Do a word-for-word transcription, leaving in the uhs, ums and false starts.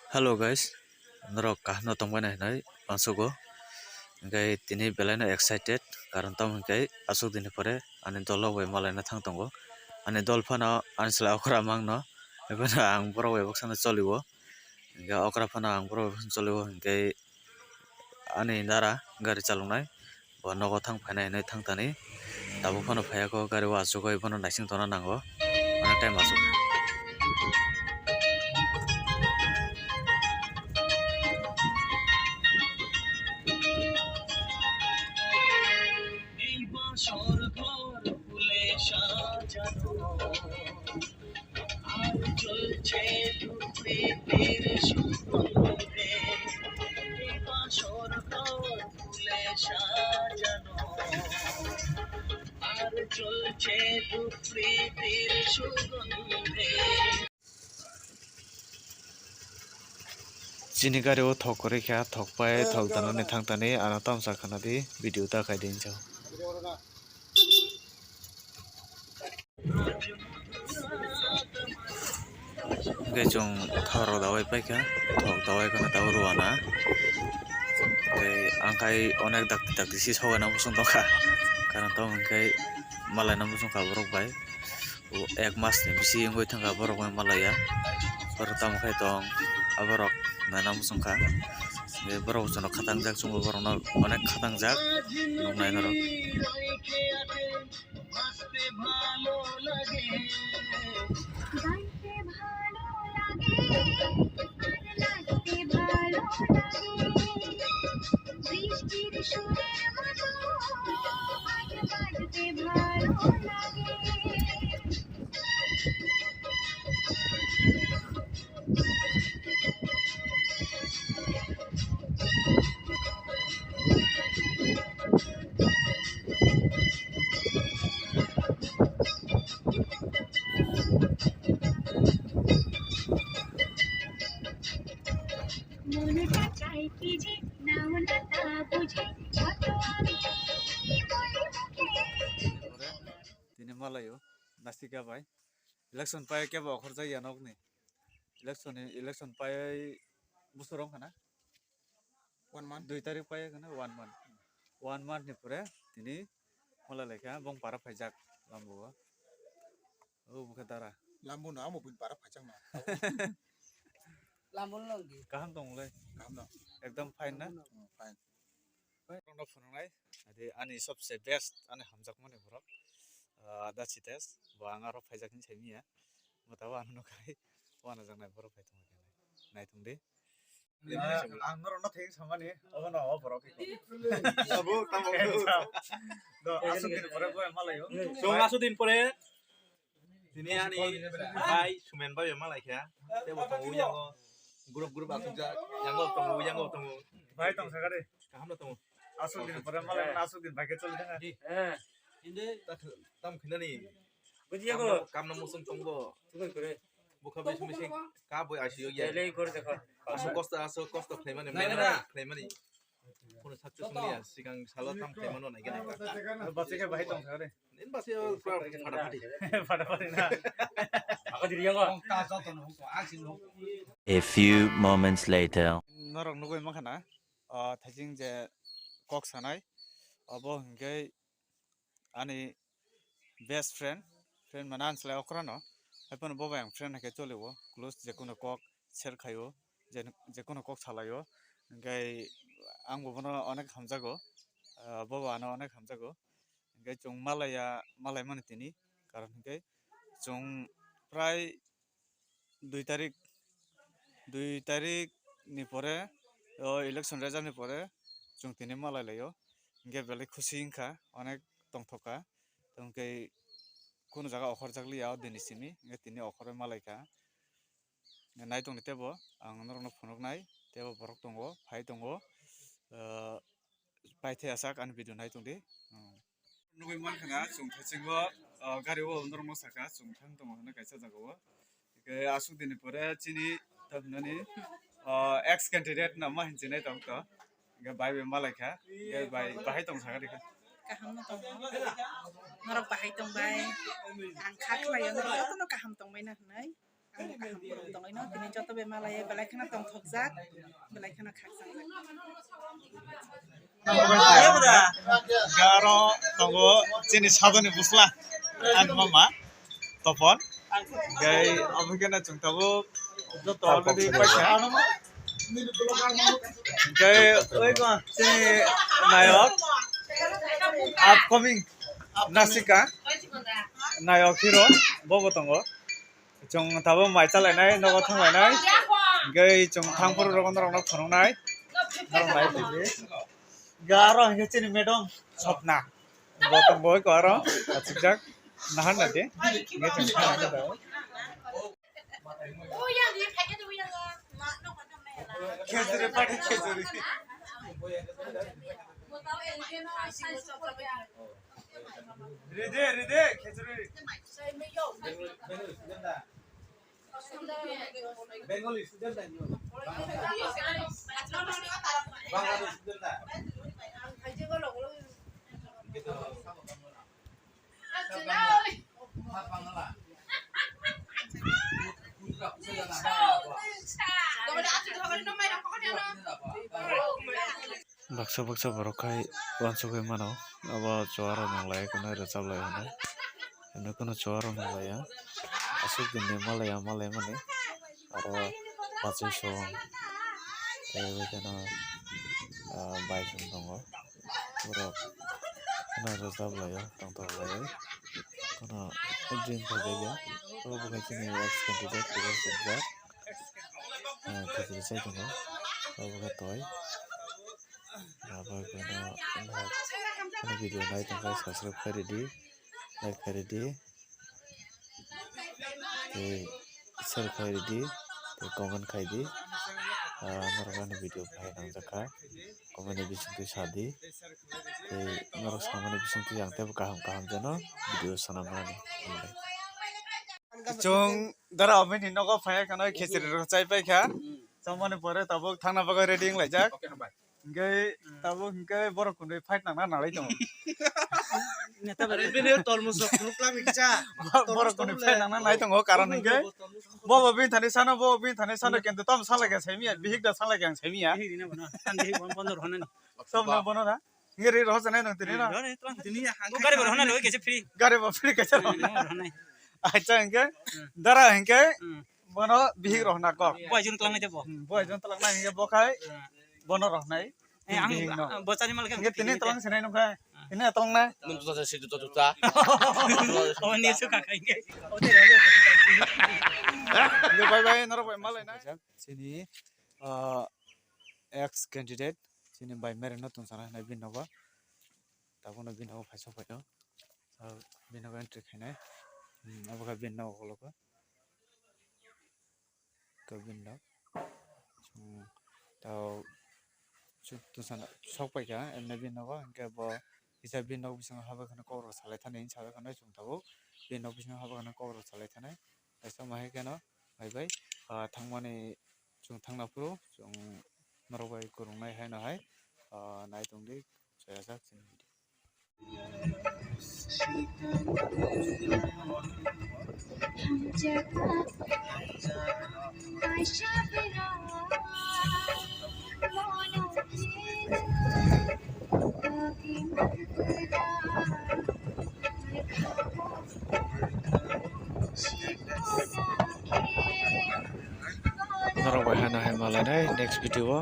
Hello guys, norok kaham no tongbai nai hinwi uansugo. Hinkhe tini belai no excited, karon tamo hinkhe aswk din ni pore ani dol rok bai malaina thang tongo. Ani dol phano ani chwla okra mang no, haikhe ang borok bai baksa no choli o. Hinkhe okra phano ang borok bai baksa no choli o, hinkhe ani dara gari chaloknai. Bo nogo thang phainai hinwi thang thani. Tabuk phano phaiya kho, gari o achugwi bono naising tongna nango. Ano time achuk. Chini gari o thok kwrwi kha, thok pai thok danani thang thani ano tamsa khna di, video ta khai di hinwi sa. Hwnkhe chwng thok rok dawai paikha, thok dawai kheno tabuk rwna. Tei ang khai onek dakti dakti se sogana muchung tongkha, karon tamo hwnkhe malaina muchungkha borok bai. O ek mas ni bisi wngwi thangkha borok bai malaiya. Borok tamo khai tong, aborok naina muchungkha. Borok jono khatangjak, chwngbo borokno onek khatangjak nuknai norok. Tini malayo, nasika bai. Election pai kebo okhorjak ya nokni. Election ni, election pai busur wng khana? One month. Dui tarik pai khana one month. One month ni pore tini mala lekha bong para phaijak lambo o. O bukha dara. Lambo no amo buin para phaijak no. Lambo no nang di. Kaham tong le. Kaham no. Ekdom fine na? Hmm, fine. Borokno phunuknai, adi ani sobse best, ani hamjakmani borok, ah, da Sitesh, bo ang aro phaijak hinwi saimanya, bo tabuk ano nukhai, wanajaknai borok phai tongkha khe nai tongdi. Ang norokno thengwi samani, obono o borok khe. Abo tamo. Do, aswk din pore bo malaio. Chwng aswk din pore. Tini ani bai Sumen bai ma lai kha. Tebo tongo yango. Group group asuk jak. Yango tongo, yango tongo. Bai tong sakari. Kaham no tongo. Asuk din pore malai, asuk din bai ke choli thanga. Eh. Tam khinani. Buji yango. Kam no musung tongo. Buka bai sumi sing. Ka bai asi yo ya. Lei kor dekho. Asuk kosto, asuk kosto khlaimani. Khlaimani. Kono success wngya, sikang salo tam khlaimano naikhe naikha. Bachikhe bahai tong thare. Nin basi o pura phataphati. Phataphati na. Ako diri yango. A few moments later. Norok nugui mankha na, ah, thaising je kok sanai, obo hwnkhe ani best friend, friend mane ang chwlai okra no, haiphano bo bai ang friend hai khe choli o, close, je kono kok share khai o, je, je kono kok salai o, hwnkhe ang bo bono onek hamjago, ah, bo bo ano onek hamjago, hwnkhe chwng malaiya, malai mani tini, karon hwnkhe chwng prai dui tarik, dui tarik ni pore, o election result ni pore chwng tini malai lai o. Hwnkhe belai khusi wngkha, onek tongthok kha. Tongkhe kunu jaga okhorjak liya o dini simi, hwnkhe tini okhorwi malai kha. Nai tongdi tebo, ang norokno phunuknai, tebo borok tongo, phai tongo. Ah, paithai asak ani video nai tongdi. Hmm. Nugui mankha na, chwng thaisingo, ah, gari o norokno saka, chwng thang tongo hwnwi kaisa jaga o. Hwnkhe aswk dini pore chini, tamo hinani, ah, ex candidate no ma hinchinai tong to. Hwnkhe bai bai malai kha, hwnkhe bai bahai tong saka rikha. Kaham no tongo. Norok bahai tong bai. Ang kha khlai o, norok jotono kaham tong bai na hwnwi. Kaham borok tongwi no, tini joto bai malai belai kheno tongthokjak, belai kheno khakchang. Aro tongo chini sadoni bwsla, ani mama Topon. Gai obo khe no chwng tabuk joto already paikha. Gai oi ko chini nayok upcoming Nasika nayok hero bobo tongo. Chwng tabuk mai chalainai, nogo thanglainai. Hingke chwng thangphuru rogo norokno phunuknai. Norok nai tongdi. Hingke aro hingke chini madam Swapna. Bo tong boi ko aro achukjak. Nahan na de. Hingke chwng thanglainai. Khejuri party khejuri. Ride, ride, khejuri. Bengali student na nyo? Bangladesh student na? Baksa baksa borok khai uansugui mano, abo chuarok nung lai, kunu rwchap lai hwnwi, hwnwi kunu chuarok nung lai ya, aswk din di malai ya, malai mani aro pachish song tei bai kheno, ah, baish song tongo, borok kheno rwchap lai ya, tongthok lai ya, kheno dream khaijak ya, obo khe chini ex candidate, ex candidate. Ah, khejuri chai tongo, obo khe toi. Abo khe no, no, no video nai tongkha, subscribe khai ridi, like khai ridi, tei share khai ridi, tei comment khai di. Ah, norok ani video khai nangjakha, comment ni bisingtwi sa di, tei norok samani bisingtwi ang teibo kaham kaham jano video sana mani. Chwng dara abini nogo phai khano khechiri rok chai pai kha. Chongmani pore tabuk thangna bagwi ready wng laijak. Hingke tabuk hingke borok kunui fight nangna nalai tongo. Neta bai. Bini tormos rok phunuk lami kisa. Borok kunui fight nangna nai tongo, karon hingke bobo bini thani sano, bobo bini thani sano, kento tom salai kha saimiya, bihik da salai kha ang saimiya. Bihik rina bono. Tam bihik bono bono rohonani. Tom na bono na. Hingke ri rohor sanai nang tini na. Tini ya. Gari bo rohonani, oi kaisa free. Gari bo free kaisa rohonai. Rohonai. Acha hingke dara hingke. Bono bihik rohna kok. Bo aijon twlangnai tei bo. Hmm, bo aijon twlangnai hingke bo khai bono rohnai. Eh, ang bihik no. Bo chani mal khe hingke tini twlang sinai nung khai. Tini twlang na. Mun tuta se tuta tuta. Oh, ni suka khai hingke. Oh, tei rohni. Hingke bye bye, norok bai malai na. Chini, ah, ex candidate, chini bai mere no tong sana hinai bini nogo. Tabukno bini nogo phai sok phaio. Bini nogo entry khainai. Hmm, abo khe bini nogo ulo khe. Khe bini nog. Hmm, tao chwng tong sana sok paikha, emne bini nogo, hingke bo kisa bini nog bisingo habai kheno kok rok salai thani hinwi sabai kheno chwng tabuk. Bini nog bisingo habai kheno kok rok salai thani. Kaisa ma hai kheno hai bai, ah, thangmani chwng thangna phuru chwng norok bai kwrwngnai haino hai, ah, nai tongdi chayajak chini video. Norok bai haino hai malainai next video o.